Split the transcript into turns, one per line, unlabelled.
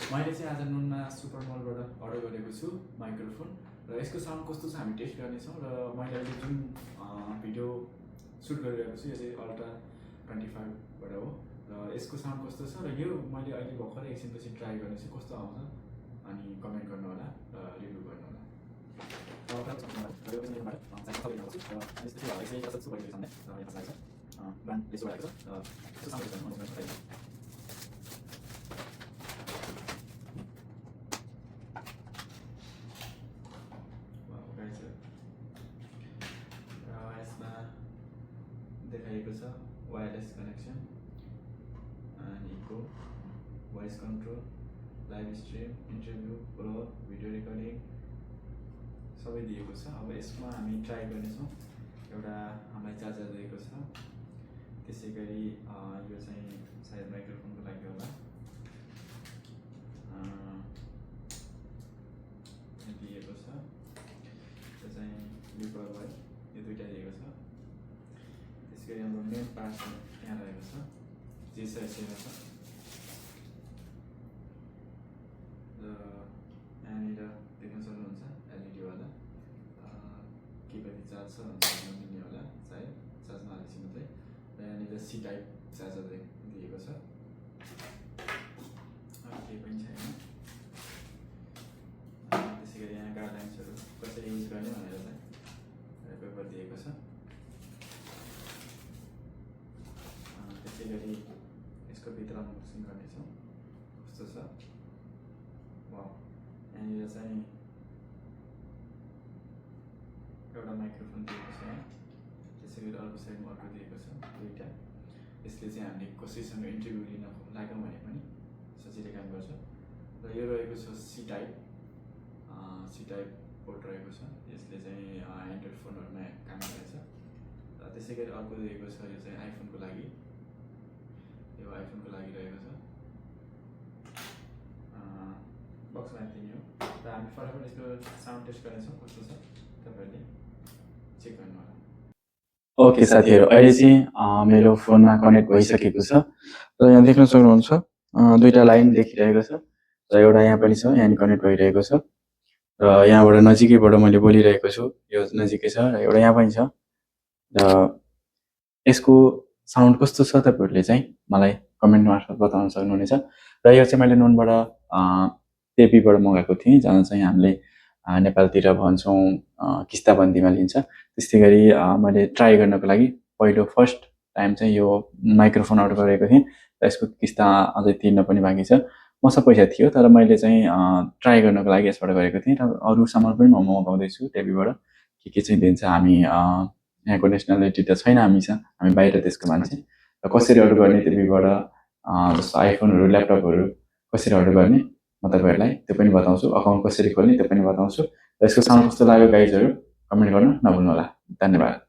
मैले चाहिँ आज नुनमा सुपर मलबाट अर्डर गरेको छु माइक्रोफोन र यसको साउन्ड कस्तो छ हामी टेस्ट गर्नेछौँ र मैले अहिले जुन भिडियो सुट गरिरहेको छु यो चाहिँ अल्ट्रा 25बाट हो र यसको साउन्ड कस्तो छ र यो मैले अहिले भर्खरै एकछिनपछि ट्राई गर्नेछु कस्तो आउँछ अनि कमेन्ट गर्नु होला र रिभ्यू गर्नु होला। यसमा देखाएको छ वायरलेस कनेक्सन अनि echo voice control live stream interview blog video recording सबै दिएको छ। अब यसमा हामी ट्राई गर्नेछौँ। एउटा हामीलाई चार्जर दिएको छ, त्यसै गरी यो चाहिँ सायद माइक्रोफोनको लागि होला दिएको छ। यो चाहिँ युपर वाइ यो दुईटा दिएको छ। त्यसै गरी हाम्रो मेन पार्ट यहाँ रहेको छ G7 छ र यहाँनिर देख्न सक्नुहुन्छ एलइडी वाला के कति चार्ज छ भनेर मिल्ने होला सायद चार्जमा हालेपछि मात्रै। र यहाँनिर सी टाइप चार्जर दिएको छ, केही पनि छैन। त्यसै गरी यहाँ गाइडलाइन्सहरू कसरी युज गर्ने भनेर चाहिँ पेपर दिएको छ। त्यसै गरी यसको भित्र अनबक्सिङ गर्नेछौँ कस्तो छ। यहाँनिर चाहिँ एउटा माइक्रोफोन दिएको छ, त्यसै गरी अर्को साइडमा अर्को दिएको छ दुईवटा। यसले चाहिँ हामीले कसैसँग इन्टरभ्यू लिन लाग्यौँ भने पनि सजिलै काम गर्छ। र यो रहेको छ सी टाइप पोर्ट रहेको छ, यसले चाहिँ एन्ड्रोइड फोनहरूमा काम गरेछ। र त्यसै गरी अर्को दिएको छ, यो चाहिँ आइफोनको लागि, यो आइफोनको लागि रहेको छ। बक्समा यति नै हो र हामी फटाफट यसको साउन्ड टेस्ट गर्नेछौँ कस्तो छ, तपाईँहरूले चेक गर्नु होला।
ओके साथीहरू, अहिले चाहिँ मेरो फोनमा कनेक्ट भइसकेको छ र यहाँ देख्न सक्नुहुन्छ दुईटा लाइन देखिरहेको छ र एउटा यहाँ पनि छ, यहाँ कनेक्ट भइरहेको छ र यहाँबाट नजिकैबाट मैले बोलिरहेको छु, यो नजिकै छ र एउटा यहाँ पनि छ। र यसको साउन्ड कस्तो छ तपाईँहरूले चाहिँ मलाई कमेन्ट मार्फत बताउन सक्नुहुनेछ। र यो चाहिँ मैले नुनबाट टेपीबाट मगाएको थिएँ, जहाँ चाहिँ हामीले नेपालतिर भन्छौँ किस्ताबन्दीमा लिन्छ। त्यस्तै गरी मैले ट्राई गर्नको लागि फर्स्ट टाइम चाहिँ यो माइक्रोफोन अर्डर गरेको थिएँ र यसको किस्ता अझै तिर्न पनि बाँकी छ। मसँग पैसा थियो तर मैले चाहिँ ट्राई गर्नको लागि यसबाट गरेको थिएँ र अरू सामान पनि म मगाउँदैछु टेपीबाट। के चाहिँ दिन्छ, हामी यहाँको नेसनालिटी त छैन हामीसँग, हामी बाहिर देशको मान्छे। र कसरी अर्डर गर्ने टेपीबाट जस्तो आइफोनहरू ल्यापटपहरू कसरी अर्डर गर्ने म तपाईँहरूलाई त्यो पनि बताउँछु, अकाउन्ट कसरी खोल्ने त्यो पनि बताउँछु। र यसको साउन्ड कस्तो लाग्यो गाइजहरू कमेन्ट गर्न नभुल्नु होला। धन्यवाद।